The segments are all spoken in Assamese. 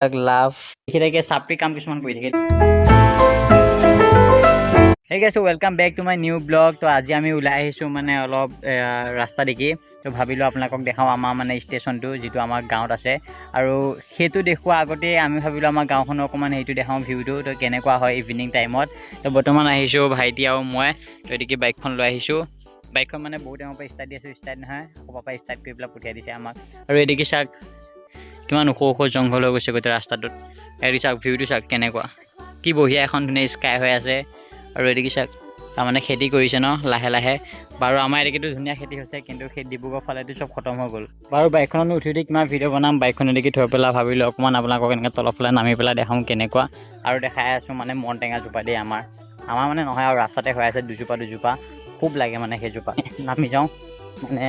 লাভ দেখি থাকে, চাপৰি কাম কিছুমান কৰি থাকে। Hey guys, welcome back to my new vlog. তো আজি আমি ওলাই আহিছোঁ মানে অলপ ৰাস্তা দেখি, তো ভাবিলোঁ আপোনালোকক দেখাওঁ আমাৰ মানে ষ্টেচনটো, যিটো আমাৰ গাঁৱত আছে। আৰু সেইটো দেখুওৱা আগতেই আমি ভাবিলোঁ আমাৰ গাঁওখনৰ অকণমান হেৰিটো দেখাওঁ, ভিউটো তো কেনেকুৱা হয় ইভিনিং টাইমত। তো বৰ্তমান আহিছোঁ ভাইটি আৰু মই। তো এদিকে বাইকখন লৈ আহিছোঁ। বাইকখন মানে বহুত টাইমৰ পৰা ষ্টাৰ্ট দি আছোঁ, ষ্টাৰ্ট নহয়। আকৌ পাপাই ষ্টাৰ্ট কৰি পেলাই পঠিয়াই দিছে আমাক। আৰু এদিকে চাওক, কিমান ওখ ওখ জংঘল হৈ গৈছে গোটেই ৰাস্তাটোত। এদিকে চাওক, ভিউটো চাওক কেনেকুৱা, কি বঢ়িয়া এখন ধুনীয়া স্কাই হৈ আছে। আৰু এদিকে চাওক, তাৰমানে খেতি কৰিছে ন লাহে লাহে। বাৰু আমাৰ এদিকেতো ধুনীয়া খেতি হৈছে, কিন্তু সেই ডিব্ৰুগড় ফালেতো চব খতম হৈ গ'ল। বাৰু বাইকখনত উঠি উঠি কিমান ভিডিঅ' বনাম, বাইকখন এদিকে থৈ পেলাই ভাবিলোঁ অকণমান আপোনালোকক এনেকৈ তলৰ ফালে নামি পেলাই দেখাওঁ কেনেকুৱা। আৰু দেখাই আছোঁ মানে মন টেঙাজোপা দেই, আমাৰ আমাৰ মানে নহয় আৰু ৰাস্তাতে হৈ আছে দুজোপা দুজোপা, খুব লাগে মানে সেইজোপা। নামি যাওঁ মানে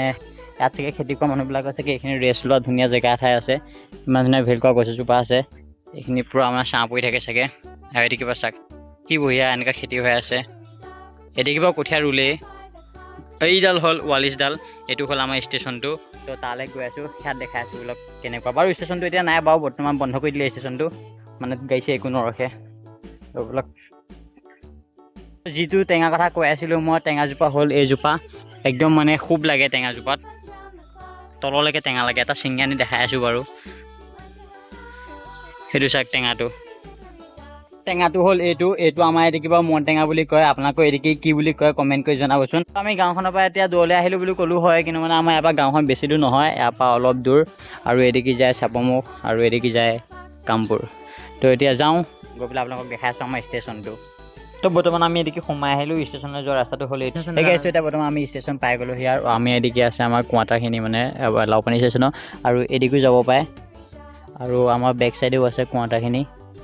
ইয়াত চাগে খেতি কৰা মানুহবিলাকৰ চাগে এইখিনি ৰেষ্ট লোৱা ধুনীয়া জেগা এঠাই আছে। ইমান ধুনীয়া ভেলকুৱা গছ এজোপা আছে, এইখিনি পূৰা আমাৰ ছাঁ পৰি থাকে চাগে। আৰু এদিকে কিবা চাওক, কি বঢ়িয়া এনেকুৱা খেতি হৈ আছে। এদিকে বাৰু কঠীয়া ৰুলেই। এইডাল হ'ল ৱালিছডাল, এইটো হ'ল আমাৰ ষ্টেচনটো। তো তালৈ গৈ আছোঁ, সেয়াত দেখাই আছোঁ অলপ কেনেকুৱা। বাৰু ষ্টেচনটো এতিয়া নাই বাৰু, বৰ্তমান বন্ধ কৰি দিলে ষ্টেচনটো, মানে গাড়ী চাড়ী একো নৰখে। তো বোলক যিটো টেঙা কথা কৈ আছিলোঁ মই, টেঙাজোপা হ'ল এইজোপা। একদম মানে খুব লাগে টেঙাজোপাত, তললৈকে টেঙা লাগে। এটা ছিঙি আনি দেখাই আছোঁ বাৰু। সেইটো চাওক, টেঙাটো, টেঙাটো হ'ল এইটো। এইটো আমাৰ এইটো কিবা মন টেঙা বুলি কয়, আপোনালোকৰ এইটো কি বুলি কয় কমেণ্ট কৰি জনাবচোন। আমি গাঁওখনৰ পৰা এতিয়া দূৰলৈ আহিলোঁ বুলি ক'লোঁ হয়, কিন্তু মানে আমাৰ ইয়াৰ পৰা গাঁওখন বেছি দূৰ নহয়, ইয়াৰ পৰা অলপ দূৰ। আৰু এদিকে যায় চাপৰমুখ আৰু এদিকে যায় কামপুৰ। তো এতিয়া যাওঁ, গৈ পেলাই আপোনালোকক দেখাই আছোঁ আমাৰ ষ্টেচনটো। তো বৰ্তমান আমি এদিকে সোমাই আহিলোঁ, ষ্টেচনলৈ যোৱা ৰাস্তাটো হ'ল এইটো। এতিয়া বৰ্তমান আমি ষ্টেচন পাই গ'লোহি। আৰু আমি এদিকে আছে আমাৰ কোৱাৰ্টাৰখিনি, মানে লাওপানী ষ্টেচনৰ, আৰু এদিকেও যাব পাৰে। আৰু আমাৰ বেক চাইডেও আছে কোৱাৰ্টাৰখিনি।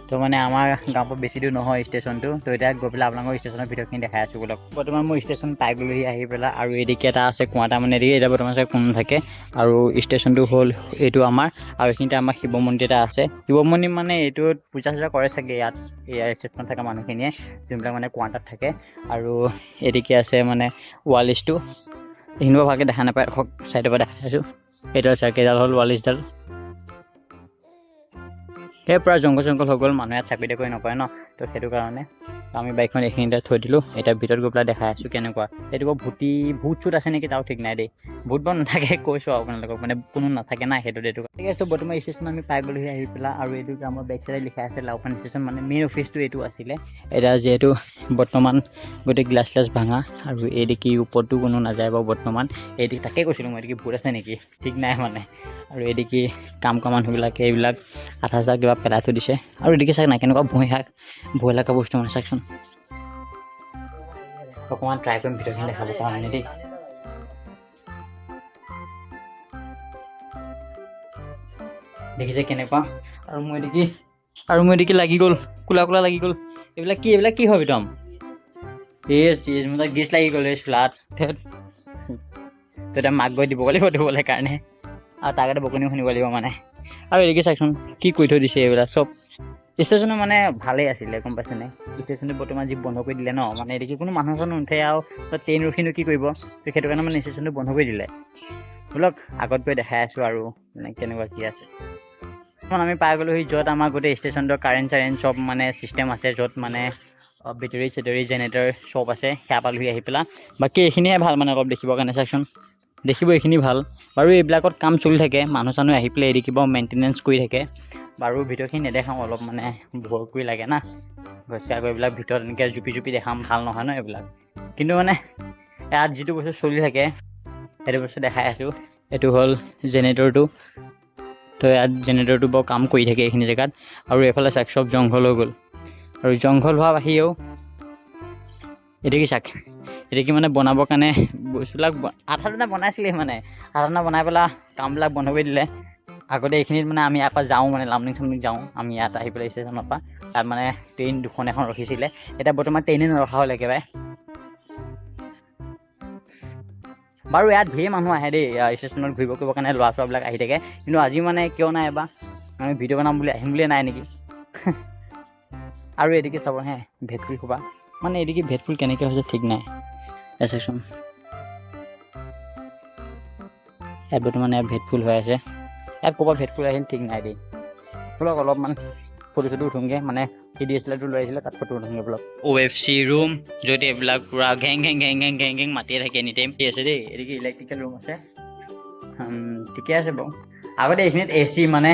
তো মানে আমাৰ গাঁৱৰ পৰা বেছি দূৰ নহয় ষ্টেচনটো। তো এতিয়া গৈ পেলাই আপোনালোকৰ ষ্টেচনৰ ভিতৰখিনি দেখাই আছোঁ বোলক। বৰ্তমান মই ষ্টেচন পাই গ'লোহি আহি পেলাই। আৰু এদিকে এটা আছে কোৱাৰ্টাৰ, মানে এদিকে এতিয়া বৰ্তমান চাগে কোনো নাথাকে। আৰু ষ্টেচনটো হ'ল এইটো আমাৰ। আৰু এইখিনিতে আমাৰ শিৱ মন্দিৰ এটা আছে। শিৱ মন্দিৰ মানে এইটোত পূজা চূজা কৰে চাগে ইয়াত, ইয়াৰ ষ্টেচনত থকা মানুহখিনিয়ে, যোনবিলাক মানে কোৱাৰ্টাৰত থাকে। আৰু এদিকে আছে মানে ৱালিছটো, এইখিনিও ভালকৈ দেখা নাপায়, চাইডৰ পৰা দেখাই আছোঁ। এইডাল চাওক, এইডাল হ'ল ৱালিছডাল। সেই পূৰা জংঘল জংঘল হৈ গ'ল, মানুহে ইয়াত চাকৰি তাকৰি নকৰে ন, তো সেইটো কাৰণে আমি বাইকখন এইখিনিতে থৈ দিলোঁ। এতিয়া ভিতৰত গৈ পেলাই দেখাই আছোঁ কেনেকুৱা। এইটো বাৰু ভূতি ভূত চুত আছে নেকি তাও ঠিক নাই দেই, ভূত বাৰু নাথাকে কৈছোঁ আৰু আপোনালোকক, মানে কোনো নাথাকে না সেইটোত এইটো। ঠিক আছে, বৰ্তমান ষ্টেচন আমি পাই গ'লোহি আহি পেলাই। আৰু এইটো আমাৰ বেক চাইডে লিখা আছে লাওপানী ষ্টেচন, মানে মেইন অফিচটো এইটো আছিলে। এতিয়া যিহেতু বৰ্তমান গোটেই গ্লাছ শ্লাছ ভাঙা, আৰু এইদেখি ওপৰতো কোনো নাযায় বাৰু বৰ্তমান। এইদিকে তাকে কৈছিলোঁ মই, এইদেখি ভূত আছে নেকি ঠিক নাই মানে। আৰু এইদেখি কাম কৰা মানুহবিলাকে এইবিলাক আঠা চাঠা কিবা পেলাই থৈ দিছে। আৰু এদিকে চাওক না, কেনেকুৱা ভূঁই শাক, ভয় লগা বস্তু মানে। চাওকচোন, অকণমান ট্ৰাই কৰিম ভিতৰখিনি দেখাব কাৰণে দেই। দেখিছে কেনেকুৱা। আৰু মই এদিকে লাগি গ'ল, কোলা কোলা লাগি গ'ল। এইবিলাক কি, এইবিলাক কি হয় একদম? ইয়েছ ইয়েছ, মোৰ তাত গিছ লাগি গ'ল এই চোলাত। তো এতিয়া মাক গৈ দিব লাগিব দিবলৈ কাৰণে, আৰু তাৰ আগতে বকনিও শুনিব লাগিব মানে। আৰু এদিকে চাওকচোন কি কৰি থৈ দিছে এইবিলাক চব। ষ্টেচনো মানে ভালেই আছিলে, গম পাইছেনে? ষ্টেচনটো বৰ্তমান যি বন্ধ কৰি দিলে ন, মানে এদিকে কোনো মানুহ চানুহ নুঠে আৰু ট্ৰেইন ৰখিনো কি কৰিব, তো সেইটো কাৰণে মানে ষ্টেচনটো বন্ধ কৰি দিলে। বোলক আগত গৈ দেখাই আছোঁ আৰু মানে কেনেকুৱা কি আছে। বৰ্তমান আমি পাই গ'লোহি য'ত আমাৰ গোটেই ষ্টেচনটোৰ কাৰেণ্ট চাৰেণ্ট চব মানে ছিষ্টেম আছে, য'ত মানে বেটেৰী চেটেৰী জেনেৰেটৰ চব আছে, সেয়া পালোহি আহি পেলাই। বাকী এইখিনিহে ভাল মানে অলপ দেখিবৰ কাৰণে, চাওকচোন দেখিব এইখিনি ভাল। বাৰু এইবিলাকত কাম চলি থাকে, মানুহ চানুহ আহি পেলাই এৰি কিবা মেইনটেনেঞ্চ কৰি থাকে। বাৰু ভিতৰখিনি নেদেখাওঁ, অলপ মানে ভয় কৰি লাগে না, গতিকে আকৌ এইবিলাক ভিতৰত এনেকৈ জুপি জুপি দেখাম ভাল নহয় ন এইবিলাক। কিন্তু মানে ইয়াত যিটো বস্তু চলি থাকে সেইটো বস্তু দেখাই আছোঁ। এইটো হ'ল জেনেৰেটৰটো। তো ইয়াত জেনেৰেটৰটো বৰ কাম কৰি থাকে এইখিনি জেগাত। আৰু এইফালে চাওক চব জংঘল হৈ গ'ল। আৰু জংঘল হোৱা বাহিৰেও এদিকে চাওক, এদিকে মানে বনাবৰ কাৰণে বস্তুবিলাক আধা আধা বনাইছিলেই, মানে আধা আধা বনাই পেলাই কামবিলাক বন্ধ কৰি দিলে। আগতে এইখিনিত মানে আমি ইয়াৰ পৰা যাওঁ, মানে লামডিং চামডিং যাওঁ আমি ইয়াত আহি পেলাই ষ্টেচনৰ পৰা। তাত মানে ট্ৰেইন দুখন এখন ৰখিছিলে, এতিয়া বৰ্তমান ট্ৰেইনেই নৰখা হ'ল একেবাৰে। বাৰু ইয়াত ঢেৰ মানুহ আহে দেই ষ্টেচনত ঘূৰিব কৰিবৰ কাৰণে, ল'ৰা ছোৱালীবিলাক আহি থাকে। কিন্তু আজি মানে কিয় নাই বা আমি ভিডিঅ' বনাম বুলি আহিম বুলিয়ে নাই নেকি। আৰু এদিকে চাব হে ভেটফুল সোপা, মানে এদিকে ভেটফুল কেনেকৈ হৈছে ঠিক নাই। চাওকচোন ইয়াত বৰ্তমান ইয়াত ভেটফুল হৈ আছে, ইয়াত ক'ৰবাত ভেটফুল আহিল ঠিক নাই দেই। ব'লক, অলপমান ফটো চটো উঠোঁগৈ। মানে সি ডি এছ এল আৰটো লৈ আহিছিলে, তাত ফটো উঠোঁগৈ ব'লক। অ' এফ চি ৰুম, য'ত এইবিলাক পূৰা ঘেং ঘেং ঘেং ঘেং ঘেং ঘেং মাতিয়ে থাকে এনি টাইম। আছে দেই, এইটো কি ইলেক্ট্ৰিকেল ৰুম আছে। ঠিকে আছে বাৰু। আগতে এইখিনিত এ চি, মানে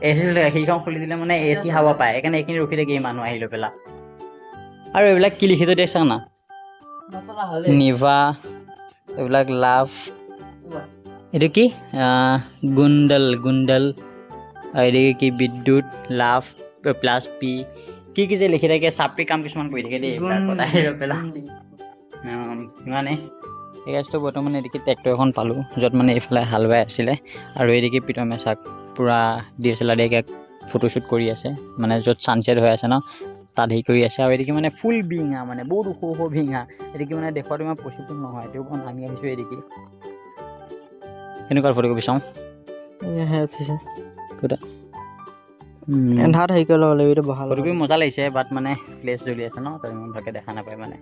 এ চি চলি থাকে। সেইখন খুলি দিলে মানে এ চি হাৱা পায়, সেইকাৰণে এইখিনি ৰখি থাকে এই মানুহ আহি লৈ পেলাই। আৰু এইবিলাক কি লিখি থৈ দিয়ে চা না। নিভা, এইবিলাক লাভ, এইটো কি গুণ্ডল গুণ্ডল, আৰু এইটো কি বিদ্যুৎ লাভ প্লাছ পি, কি কি যে লিখি থাকে। চাপৰি কাম কিছুমান কৰি থাকে দেই এইবিলাকত আহি লৈ পেলাই। ইমানেই। এই গাছটো বৰ্তমান এদিকে ট্ৰেক্টৰ এখন পালোঁ, য'ত মানে এইফালে হাল বাই আছিলে। আৰু এইদিকে প্ৰীতমে চাক, পূৰা D S L R photoshoot কৰি আছে, মানে য'ত ছানছেট হৈ আছে ন, তাত হেৰি কৰি আছে। আৰু এদিকে মানে ফুল বিঙা, মানে বহুত ওখ ওখ বিঙা। এদিকে মানে দেখুৱাটো ইমান পচিবল নহয়, তেওঁ নামি আহিছোঁ এদিকে। কেনেকুৱা ফটো কপি চাওঁ। এয়াহে উঠিছে। ক'তা? এন্ধাৰত হেৰি কৰি ল'ব লাগিব, এইটো বহাল। ফটো কপি মজা লাগিছে, বাট মানে ফ্লেছ জ্বলি আছে ন, তো ইমান ভালকৈ দেখা নাপায় মানে।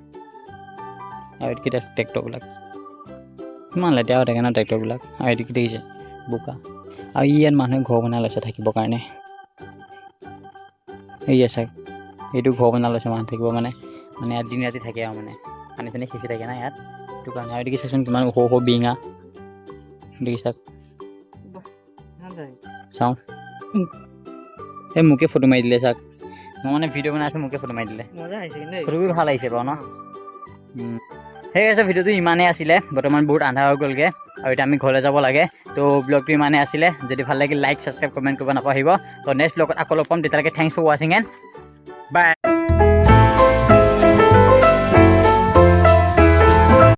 আৰু এইকেইটা ট্ৰেক্টৰবিলাক ইমান লেতেৰা হৈ থাকে ন ট্ৰেক্টৰবিলাক। আৰু এইটো কি দেখিছে, বোকা। আৰু ইয়াত মানুহে ঘৰ বনাই লৈছে থাকিবৰ কাৰণে। এইয়া চাওক, এইটো ঘৰ বনাই লৈছে মানুহ থাকিব মানে, মানে ইয়াত দিন ৰাতি থাকে আৰু মানে পানী চানী সিঁচি থাকে না ইয়াত, সেইটো কাৰণে। আৰু দেখিছেচোন কিমান ওখ ওখ বিঙা, দেখিছা? চাওঁ, এই মোকে ফটো মাৰি দিলে চাওক। মই মানে ভিডিঅ' বনাই আছোঁ, মোকে ফটো মাৰি দিলে। মজা আহিছে কিন্তু দেই। ফটোবোৰ ভাল আহিছে বাৰু ন। ঠিক আছে, ভিডিঅ'টো ইমানেই আছিলে। বৰ্তমান বহুত আন্ধাৰ হৈ গ'লগৈ আৰু এতিয়া আমি ঘৰলৈ যাব লাগে। তো ব্লগটো ইমানেই আছিলে। যদি ভাল লাগিল, লাইক, ছাবস্ক্ৰাইব, কমেণ্ট কৰিব নাপাহৰিব। তো নেক্সট ব্লগত আকৌ লগ পাম। তেতিয়ালৈকে thanks for watching and bye.